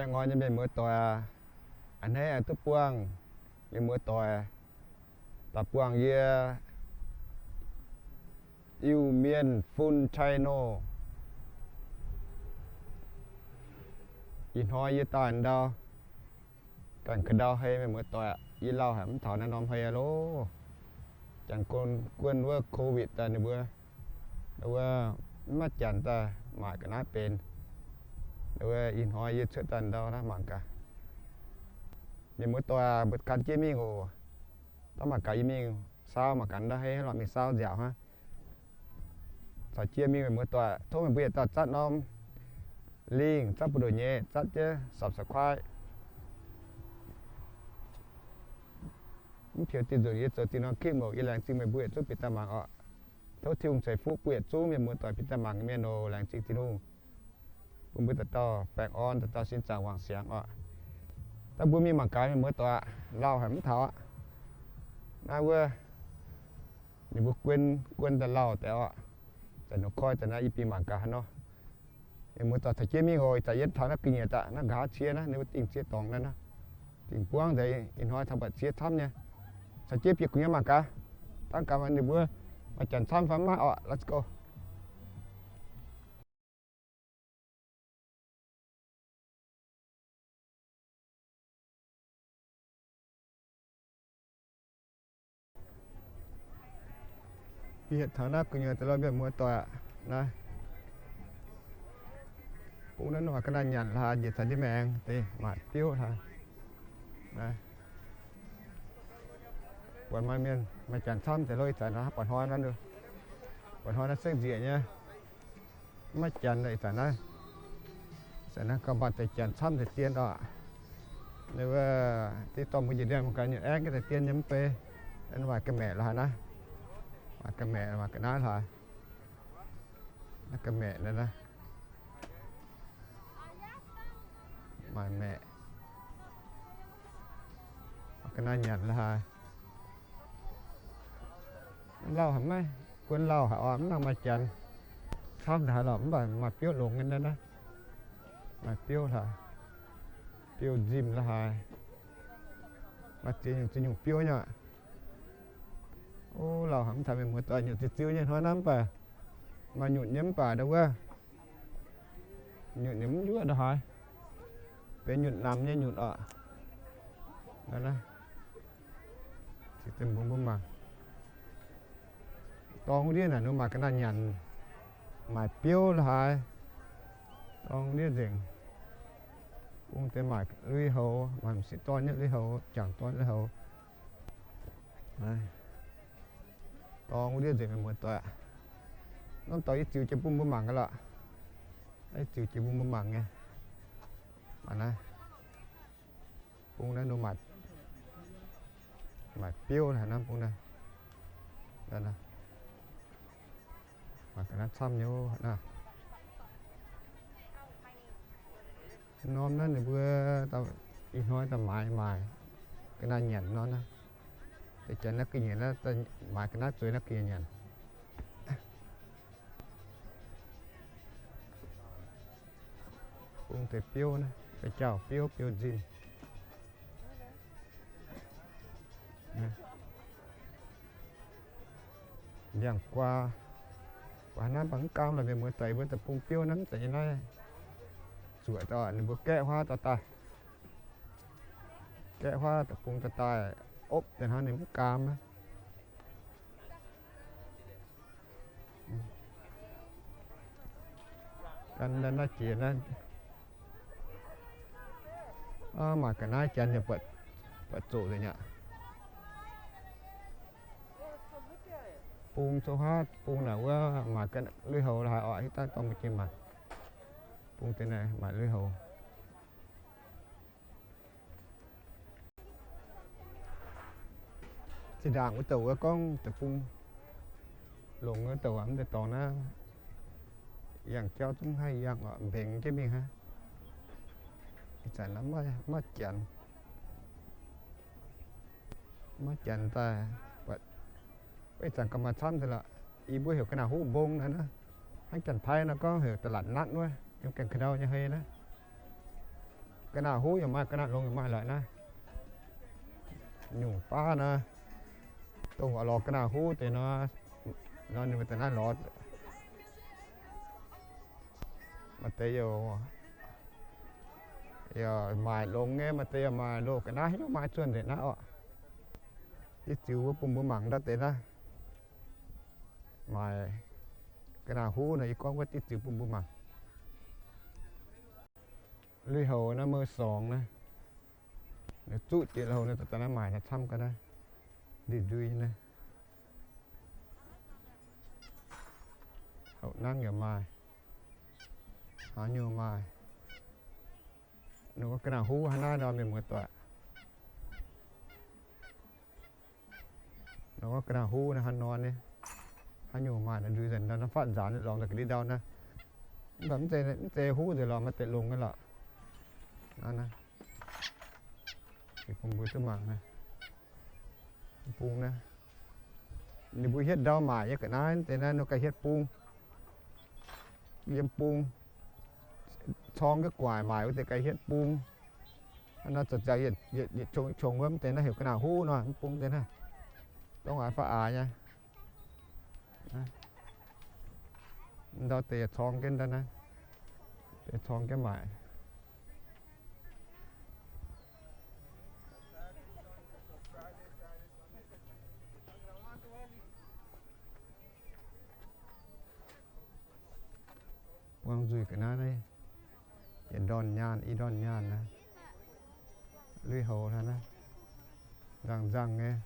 Baengh orn nyei mienh muoz-doic, a'hneiv aengx duqv buangh mienh muoz-doic daaih buangh yie Iu-Mienh Fun channel. Ih hnoi yie daaih ndau, ganh ka'ndau hei mienh muoz-doic, yie lauh haic mv taux naaiv norm hei aqv loh. Janx guon wuov covid daaih ninh mbuo, wuov, mv maaih janx daaih maaic ga'naaiv benx. Wuov, ih hnoi yie cuotv daaih ndau naaiv mangc gaax. Mienh muoz-doic, mbuo gan jienv mingh oc. Daaih mangc gaax yie mingh saau, mangc gaax ndau hei lorqc, mingh saau nziaauc hnangv. Caux jienv mingh, mienh muoz-doic, tov meih mbuo yietc dauh zatv norm lingh, zatv buoz-ndoqv nyei, zatv jienv subscribe. Mv peux dinh nzunc yie zoux dinh norm คลิป oc. Yie laengz zingh meih mbuo yietc zungv bieqc daaih mangc oc. Tov Tin-Hungh ceix fuqv bun yietc zungv mienh muoz-doic bieqc daaih mangc nyei mienh oc. Laengz zingh Tin-Hungh bun mbuo dauh dauh baengh orn, dauh dauh sin zaangc wangc siangx oc. Daaih mbuo mingh mangc gaax mienh muoz-doic, lauh haic mv taux aqv. Naaiv wuov, ninh mbuo guon, guon daaih lauh deix oc. Zanc nor koi zanc naaiv yie bieqc mangc gaax haaix nor. Mienh muoz-doic, caux jienv mingh oc. Ih zanc yie taux naaiv gu'nyuoz daaih, naaiv nqa'haav cie naaiv, ninh mbuo dingh cie dorngx naaiv, dingh buangv nzengc. Ih hnoi taux mbu'ziex camv nyei. Caux jienv bieqc gu'nyuoz mangc gaax, dangv gaax ninh mbuo maaih janx camv fai mv maaih oc. Let's go. Yie taux naaiv gu'nyuoz daaih lorqc mienh muoz-doic aac. Naaiv bung naaiv nor ga'naaiv nyanc la'haaix, njiec caux ndiev maengx deix maaic biouv la'haaix. Naaiv buatc maaih mienh maaih janx camv deix lorqc. Ih zanc naaiv buatc hnoi naaiv, buatc hnoi naaiv sekv nzieqc nyei. Mv maaih janx ih zanc naaiv. Ih zanc naaiv gauh maaih deix janx camv deix dien oc. Ninh mbuo diqv dorh mbuo njiec ndiev mangc gaax, nyei aengv deix dien nyei mv bei. Maaih ga'maeqc la'haaix naaiv. Maaih ga'maeqc, maaih ga'naaiv la'haaix. Naaiv ga'maeqc naaiv, maaih maeqc, ga'naaiv nyanc la'haaix. Lauh haic maiv? Guon lauh haic oc, mv nangc maaih janx camv haic lorqc, mv baac maaih biouv longx nyei naaiv. Maaih biouv la'haaix, biouv nzimh la'haaix. Maaih ziex nyungc ziex nyungc biouv nyei. O, lauh haic, mv taux mienh muoz-doic, nyutc ziu-ziu nyei hnoi naaiv mv baac maaih nyutc nyei mv baac ndau wuov nyutc ninh mv njuov ndau haaix. Benx nyutc namx nyei nyutc oc. Mbuo mangc dorng wuov ndiev naaic, ninh maaih ga'naaiv nyanc, maaih biouv la'haaix. Dorng wuov ndiev nzengc. Bung deix maaih lui-houx, maaih m'sieqv dorn nyei lui-houx, jangc dorn lui-houx. Dorng wuov ndiev nzengc, mienh muoz-doic. Norm dorngx yie ziux jiex bun mbuo mangc gaax lorqc. Yie ziux jiex bun mbuo mangc nyei. Mangc naaiv. Bung naaiv ninh maaih, maaih biouv naaiv, bung naaiv. Maaih ga'naaiv camv nyei naaiv. Norm naaiv ninh mbuo ih hnoi daaih maaiz, maaiz ga'naaiv nyanc norm naaiv. Deix janx naaiv ga'nyiec naaiv, maaiz ga'naaiv zueiz naaiv ga'nyiec nyanc. Bung deix biouv naaiv, da'jauv biouv, biouv nzimv. Ndiangx-guaa, guaax naaiv mv baac mv gaam lorqc, mienh muoz-doic, mbuo deic-bung biouv naaiv mv zeiz nyei naaiv. Zuoqc daaih ninh mbuo gaeqv huaav daaih daaih, gaeqv huaav deic-bung daaih daaih opv daaih hnangv, ninh mv gaam naaiv. Gan naaiv jiex naaiv, maaih ga'naaiv janx yaac buatc zoqc nzengc aqv. Bung zoux haav, bung naaic wuov maaih lui-houx la'haaix oc, hitv daaih dorh mbuo jiex mangc. Bung deix naaic maaih lui-houx. Zinh ndaangc wuov douc wuov gorngv deic-bung longx wuov douc aqv, mv deix dorngx naaiv yangh jauv zungv haih yangh oc, mbengx jienv mingh hnangv. Ih zanc naaiv maiv janx, maiv janx daaih, ih zanc gauh maaih camv deix lorqc. Yie mbuo heuc ga'naaiv huv mbong naaiv, hnangv janx-taiv nor gorngv heuc ตลาดนัด wuov, yiem gaengh ka'ndau nyei hei naaiv. Ga'naaiv huv yaac maaih, ga'naaiv longx yaac maaih lorqc naaiv. Nyungc baav naaiv, dongh oix lorz ga'naaiv huv deix nor, nor ninh mbuo daaih naaiv lorz. Maaih deix yaac, yaac maaic longx nyei, maaih deix yaac maaic loh. Ga'naaiv haaix nyungc maaih zunh nzengc naaiv orqc. Diuh ziux wuov bun mbuo mangc ndau deix naaiv. Maaic ga'naaiv huv nor, yie gorngv wuov diuh ziux bun mbuo mangc. Lui-houx naaiv mouh sorngx naaiv, ninh zuqv jiex lui-houx naaiv daaih naaiv maaic naaiv camv ga'naaiv, ndui-ndui naaiv. Houc nangv yaac maaih, haaix nyungc maaih. Ninh gorngv ga'naaiv huv hnangv naaiv nor mienh muoz-doic. Ninh gorngv ga'naaiv huv naaiv hnangv nor nyei, haaix nyungc maaih ndui nzengc naaiv, faatv nzaanx lorngx daaih ga'ndiev ndau naaiv. Mv baac mv zeiz huv nzengc lorqc, maaih deix longx nyei lorqc. Naaiv, naaiv, bun mbuo duqv mangc naaiv. Bung naaiv, ninh mbuo hietv ndau maaic nyei ga'naaiv deix naaiv, ninh ganh hietv bung, yiem bung, corng jienv gu'nguaaic maaic wuov deix ganh hietv bung. Naaiv zoux ziangx yietc qongx qongx wuov deix naaiv heuc ga'naaiv huv nor, mv bung deix naaiv, dongh aax faaux aax nyei. Ndau deix yaac corng jienv ndau naaiv, deix corng jienv maaic. Buangh nzuih ga'naaiv naaiv, yietc ndorn nyaanh i ndorn nyaanh naaiv, lui-houx naaiv, nzangc nzangc nyei,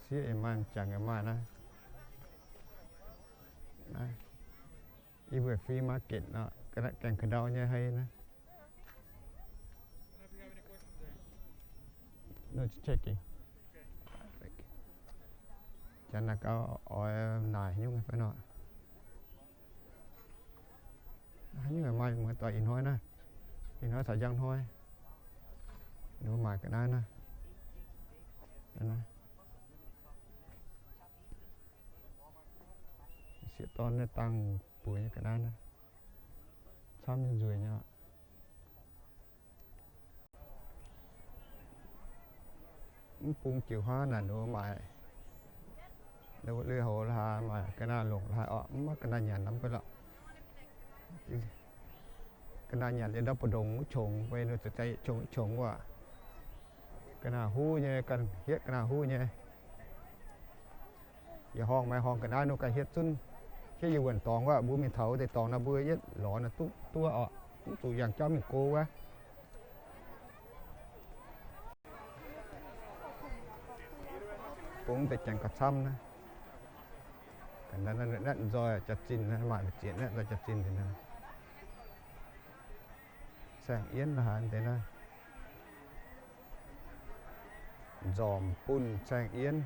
sieqv yaac maaih, m'jangc yaac maaih naaiv. Yie mbuo flea market nor, gaengh ka'ndau nyei hei naaiv. No checking. Janx naaic gauh oix naaic nyungc fai nor. Haaix nyungc maaih muoz-doic ih hnoi naaiv, ih hnoi caux njang hnoi, ninh mbuo maaic ga'naaiv naaiv. Sieqv dorn naaiv dangh buoz nyei ga'naaiv naaiv, camv nyei nzueic nyei. Mv bung jiouc huaav naaic ninh mbuo maaic, lui-houx la'haaix, maaic ga'naaiv longc la'haaix orqc, mv maaih ga'naaiv nyanc norm guei lorqc. Ga'naaiv nyanc yiem ndau mbu'ndongx wuov qongx, weic ninh za'gengh qongx qongx wuov. Ga'naaiv huv nyei, ganh hietv ga'naaiv huv nyei. Yietc horngh maaih horngh ga'naaiv nor ganh hietv zunv, hietv yiem wuonh dorngx wuov, mbuo mingh taux wuov deix dorngx nor mbuo yietv lorz nor duqv duqv orqc, mv zuqc yangh jauv mingh go wuov. Bung deix janx gauh camv naaiv. Natv nzoih jaax-zinh, maaih zieqc natv nzoih jaax-zinh nzengc naaiv. Saeng-yienv la'haaix deix naaiv, nzormc bunh saeng-yienv,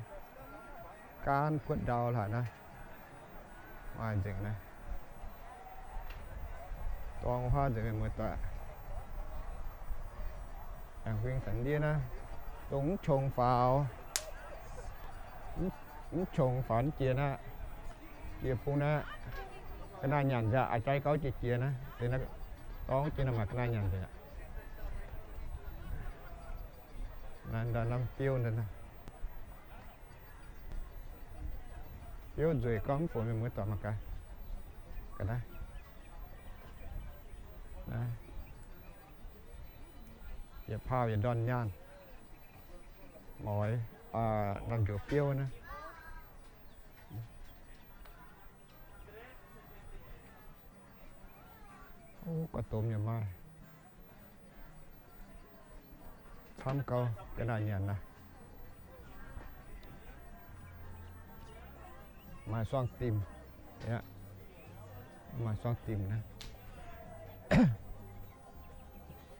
gaanv kuotv ndau la'haaix naaiv, maaih nzengc naaiv. Dorng huaav nzengc, mienh muoz-doic. Aengx huing daaih ndiev naaiv, dongh mv qongx faaux, mv qongx faaux jiex naaiv, jiex bung naaiv, ga'naaiv nyanc nzengc aqv, jaiv gauv jiex jiex naaiv, dorngv jiex naaiv maaih ga'naaiv nyanc nzengc aqv. Naaiv ndau lamh biouv, biouv nzueic gorngv mv funx, mienh muoz-doic mangc gaax. Ga'naaiv, yietc paauh yietc ndorn nyaanh, moix, ndorm-njoux biouv naaiv. Gorqv-domx yaac maaih, camv gauh ga'naaiv nyanc naaiv. Maaih suang dimc, maaih suang dimc naaiv.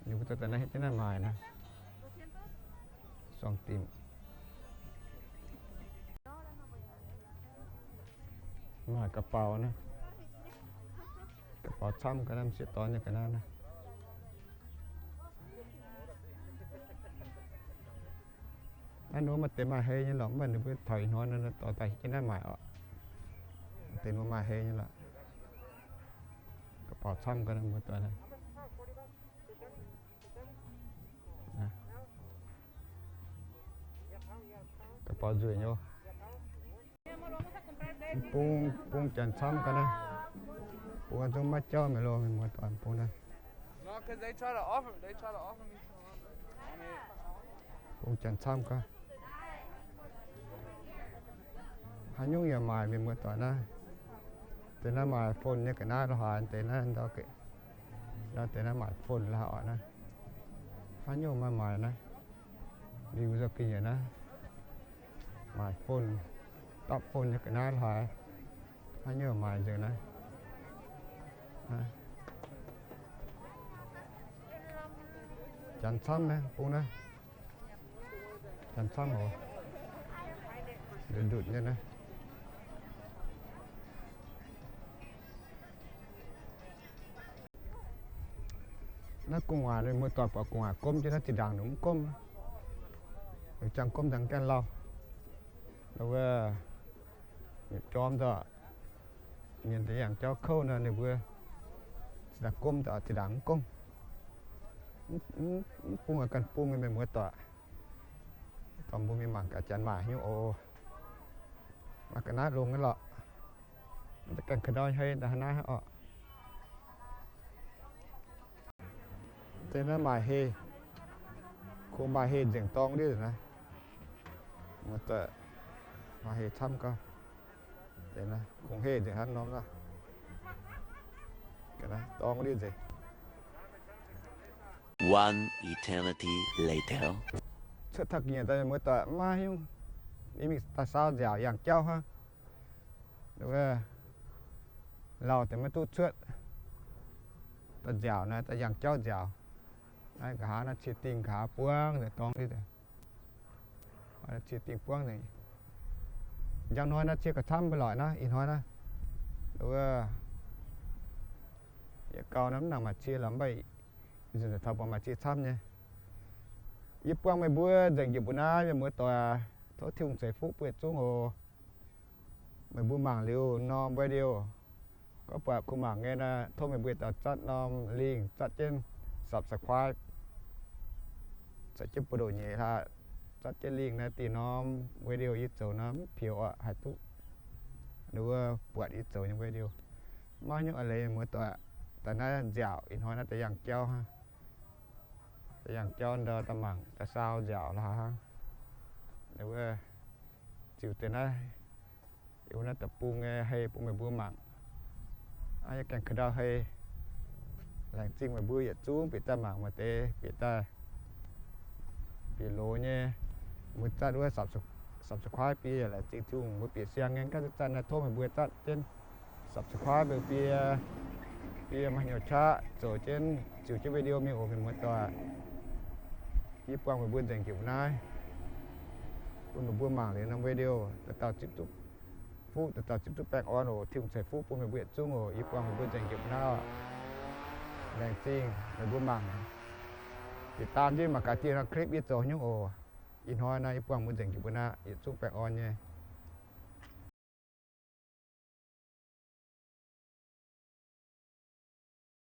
Ninh mbuo daaih naaiv hietv jienv naaiv maaic naaiv, suang dimc. Maaih ga'bauc naaiv, ga'bauc camv ga'naaiv, m'sieqv dorn nyei ga'naaiv naaiv. Naaiv nor maaih deix maaih hei nyei lorqc, mv baac ninh mbuo taux ih hnoi nor dorh daaih hietv jienv naaiv maaic orqc. Deix nor maaih hei nyei lorqc. Ga'bauc camv ga'naaiv, muoz-doic naaiv. Baaux nzueic nyei. Bung, bung janx camv ga'naaiv. Bung zungv maiv jauv mi'aqv loh, mienh muoz-doic, bung naaiv. Bung janx camv ga'naaiv. Haaix nyungc yaac maaic, mienh muoz-doic naaiv. Deix naaiv maaic phone nyei ga'naaiv lorqc, haaix deix naaiv ndau, deix naaiv maaic phone lorqc naaiv. Haaix nyungc maaih maaic naaiv. Liuz nzauh ga'nyiec naaiv. Maaic phone, dapv phone nyei ga'naaiv lorqc, haaix nyungc maaic nzengc naaiv. Janx camv naaiv, bung naaiv. Janx camv oc. Ndutc ndutc nyei naaiv. Naaiv gu'nguaaic, mienh muoz-doic buatc gu'nguaaic gomv jienv naaiv zinh ndaangc ninh mv gomv. Ninh jangx gomv dangh gaengh lauh. Wuov, jorm nzorqc, mienh deix yangh jauv kouv nor, ninh mbuo zinh ndaangc gomv, zinh ndaangc mv gomv. Mv bung ganh bung nyei, mienh muoz-doic. Dorh mbuo mingh mangc gaax janx maaic nyungc oc. Maaih ga'naaiv longx nyei lorqc. Gaengh ka'ndoi hei daaih hnangv naaiv oc. Deix naaiv maaic hei, kungx maaic hei nzengc dorng ndiev naaiv. Maaih hei camv gauh. Kungx hei nzengc hnangv norm naaiv. Dorng ndiev nzengc. One eternity later. Cuotv taux ga'nyiec daaih muoz-doic maiv hiuv, mingh daaih saau nziaauc yangh jauv hnangv. Wuov, lauh deix maiv duqv cuotv. Daaih nziaauc naaiv, daaih yangh jauv nziaauc. Naaiv nqa'haav naaiv cie dingh nqa'haav buangv nzengc dorng ndiev. Cie dingh buangv nzengc. Njang hnoi naaiv cie gauh camv mv baac lorqc naaiv, ih hnoi naaiv. Wuov, yietc gau naaiv mv nangc maaih cie lorqc, mv baac ih zanc taux buatc maaih cie camv nyei. Yie buangh meih mbuo nzengc njiec mbuo naaiv, mienh muoz-doic, tov Tin-Hungh ceix fuqv bun yietc zungv oc. Meih mbuo mangc liuz norm video, gorngv buatc kuh mangc nyei nor, tov meih mbuo daaih zatv norm link, zatv jienv subscribe, zatv jienv buoz-ndoqv nyeic hlaax, zatv jienv link naaiv diuh norm video yie zoux nor mv pioux orqc, haih duqv wuov buatc yie zoux nyei video. Maiv nyungc a'leiz muoz-doic, daaih naaiv nziaauc, ih hnoi naaiv daaih yangh jauv hnangv. Daaih yangh jauv ndau daaih mangc daaih saau nziaauc lorqc hnangv. Wuov, ziux deix naaiv, wuov naaiv deic-bung nyei hei bun meih mbuo mangc. Yie gaengh ka'ndau hei. Laengz zingh meih mbuo yietc zungv bieqc daaih mangc maaih deix bieqc daaih, bieqc loz nyei. Mbuo zatv wuov subscribe bun yie, laengz zingh Tin-Hungh. Mbuo bieqc siang nyei ganh zatv naaiv, tov meih mbuo zatv jienv subscribe bun yie, bun yie maaih hnyouv qaqv zoux jienv, ziux jienv video mingh oc, mienh muoz-doic. Yie buangh meih mbuo nzengc njiec mbuo naaiv, bun meih mbuo mangc liuz norm video daaih dauh zipv duqv fuqv, daaih dauh zipv duqv baengh orn oc. Tin-Hungh ceix fuqv bun meih mbuo yietc zungv oc. Yie buangh meih mbuo nzengc njiec mbuo naaiv oc. Laengz zingh meih mbuo mangc, tiqv daan jienv mangc gaax dieh norm clip yie zoux nyungc oc. Ih hnoi naaiv yie buangh mbuo nzengc njiec mbuo naaiv, yietc zungv baengh orn nyei.